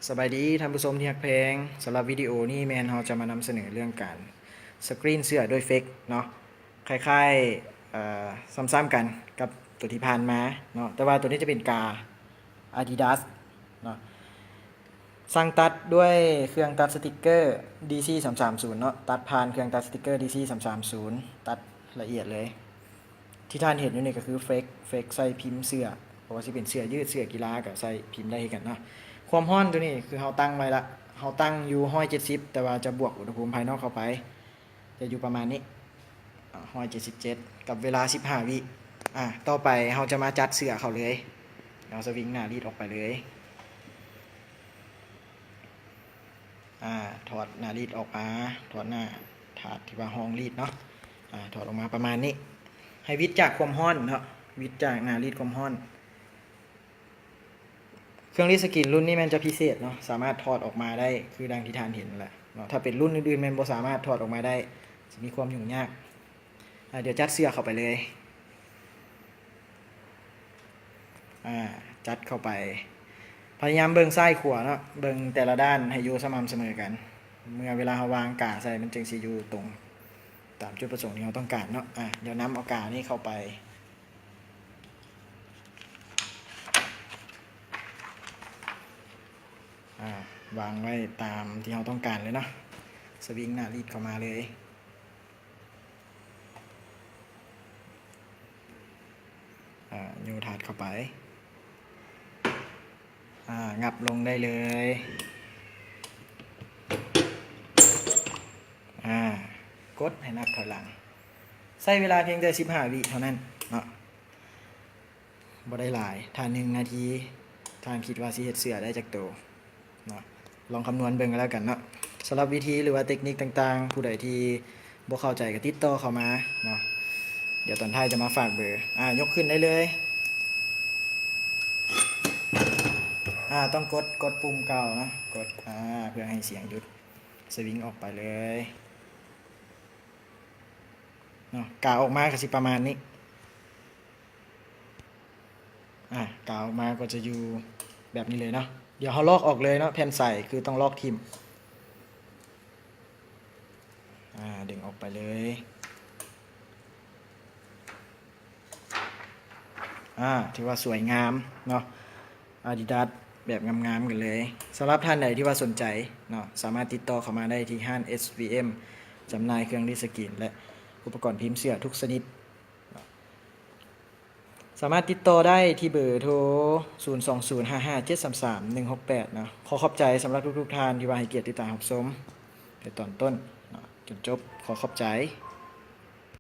ສະບາຍດີທ່ານຜູ້ຊົມທີ່ຮັກແພງ, ສຳລັບວິດີໂອນີ້ແມ່ນເຮົາຈະມານຳສະເໜີເລື່ອງການສະກຣີນເສື້ອດ້ວຍເຟກເນາະ, ຄ້າຍໆ ເອີ ຊ້ຳໆກັນກັບໂຕທີ່ຜ່ານມາເນາະ, ແຕ່ວ່າໂຕນີ້ຈະເປັນກາ Adidas ເນາະ. ສັ່ງຕັດດ້ວຍເຄື່ອງຕັດສະຕິກເກີ ດີຊີ ສາມສາມສູນເນາະ, ຕັດຜ່ານເຄື່ອງຕັດສະຕິກເກີ ດີຊີ ສາມສາມສູນ ຕັດລະອຽດເລີຍ. ທີ່ທ່ານເຫັນຢູ່ນີ້ກໍຄືເຟກ, ເຟກໃສ່ພິມເສື້ອ, ບໍ່ວ່າຊິເປັນເສື້ອຢືດ, ເສື້ອກິລາກໍໃສ່ພິມໄດ້ຄືກັນເນາະ. ຄວາມຮ້ອນຕົວນີ້ຄືເຮົາຕັ້ງໄວ້ລະ, ເຮົາຕັ້ງຢູ່ຮ້ອຍເຈັດສິບ ແຕ່ວ່າຈະບວກອຸນຫະພູມພາຍນອກເຂົ້າໄປ ຈະຢູ່ປະມານນີ້ ອາ ຮ້ອຍເຈັດສິບເຈັດ ກັບເວລາສິບຫ້າວິ. ອາ ຕໍ່ໄປເຮົາຈະມາຈັດເສື້ອເຂົ້າເລີຍ, ເອົາສະວິງໜ້າລີດອອກໄປເລີຍ. ອາ ຖອດໜ້າລີດອອກມາ, ຖອດໜ້າຖາດທີ່ວ່າຮອງລີດເນາະ, ອາ ຖອດອອກມາປະມານນີ້, ໃຫ້ຫວິດຈາກຄວາມຮ້ອນເນາະ, ຫວິດຈາກໜ້າລີດຄວາມຮ້ອນ. ເຄື່ອງລີດສະກຣີນລຸ້ນນີ້ແມ່ນຈະພິເສດເນາະ, ສາມາດຖອດອອກມາໄດ້ຄືດັ່ງທີ່ທ່ານເຫັນນັ້ນແຫຼະເນາະ, ຖ້າເປັນລຸ້ນອື່ນໆແມ່ນບໍ່ສາມາດຖອດອອກມາໄດ້, ຈະມີຄວາມຫຍຸ້ງຍາກ. ອາ ດຽວຈັດເສື້ອເຂົ້າໄປເລີຍ. ອາ ຈັດເຂົ້າໄປ, ພະຍາຍາມເບິ່ງຊ້າຍຂວາເນາະ, ເບິ່ງແຕ່ລະດ້ານໃຫ້ຢູ່ສະໝ່ຳສະເໝີກັນ. ເມື່ອເວລາເຮົາວາງກາໃສ່ ມັນຈຶ່ງຊິຢູ່ຕົງຕາມຈຸດປະສົງທີ່ເຮົາຕ້ອງການເນາະ. ອາ ດຽວນຳເອົາການີ້ເຂົ້າໄປ, ອາ ວາງໄວ້ຕາມທີ່ເຮົາຕ້ອງການເລີຍເນາະ, ສະວິງໜ້າລີດເຂົ້າມາເລີຍ. ອາ ໂຍທາດເຂົ້າໄປ, ອາ ຫງັບລົງໄດ້ເລີຍ. ອາ ກົດໃຫ້ນັບຖອຍຫຼັງ, ໃຊ້ເວລາພຽງແຕ່ສິບຫ້າວິເທົ່ານັ້ນເນາະ, ບໍ່ໄດ້ຫຼາຍ. ຖ້າໜຶ່ງນາທີ ທ່ານຄິດວ່າຊິເຮັດເສື້ອໄດ້ຈັກໂຕ? ເນາະ, ລອງຄຳນວນເບິ່ງກໍແລ້ວກັນເນາະ. ສຳລັບວິທີ ຫຼືວ່າເຕັກນິກຕ່າງໆ ຜູ້ໃດທີ່ບໍ່ເຂົ້າໃຈກໍຕິດຕໍ່ເຂົ້າມາເນາະ, ດຽວຕອນທ້າຍຈະມາຝາກເບີ. ອາ ຍົກຂຶ້ນໄດ້ເລີຍ. ອາ ຕ້ອງກົດ, ກົດປຸ່ມເກົ່າເນາະ, ກົດ ອາ ເພື່ອໃຫ້ສຽງຢຸດ, ສະວິງອອກໄປເລີຍເນາະ. ກາອອກມາກໍຊິປະມານນີ້. ອາ ກາອອກມາກໍຈະຢູ່ແບບນີ້ເລີຍເນາະ. ດຽວເຮົາລອກອອກເລີຍເນາະ, ແຜ່ນໃສຄືຕ້ອງລອກຖິ້ມ. ອາ ດຶງອອກໄປເລີຍ. ອາ ຖືວ່າສວຍງາມເນາະ, Adidas ແບບງາມໆກັນເລີຍ. ສຳລັບທ່ານໃດທີ່ວ່າສົນໃຈເນາະ, ສາມາດຕິດຕໍ່ເຂົ້າມາໄດ້ທີ່ຮ້ານ ເອສ ວີ ເອັມ ຈຳໜ່າຍເຄື່ອງລີດສະກຣີນ ແລະ ອຸປະກອນພິມເສື້ອທຸກຊະນິດ. ສາມາດຕິດຕໍ່ໄດ້ທີ່ເບີໂທ ສູນສອງສູນຫ້າຫ້າເຈັດສາມສາມໜຶ່ງຫົກແປດ ເນາະ. ຂໍຂອບໃຈສຳລັບທຸກໆທ່ານທີ່ວ່າໃຫ້ກຽດຕິດຕາມຮັບຊົມແຕ່ຕອນຕົ້ນເນາະ ຈົນຈົບ. ຂໍຂອບໃຈ.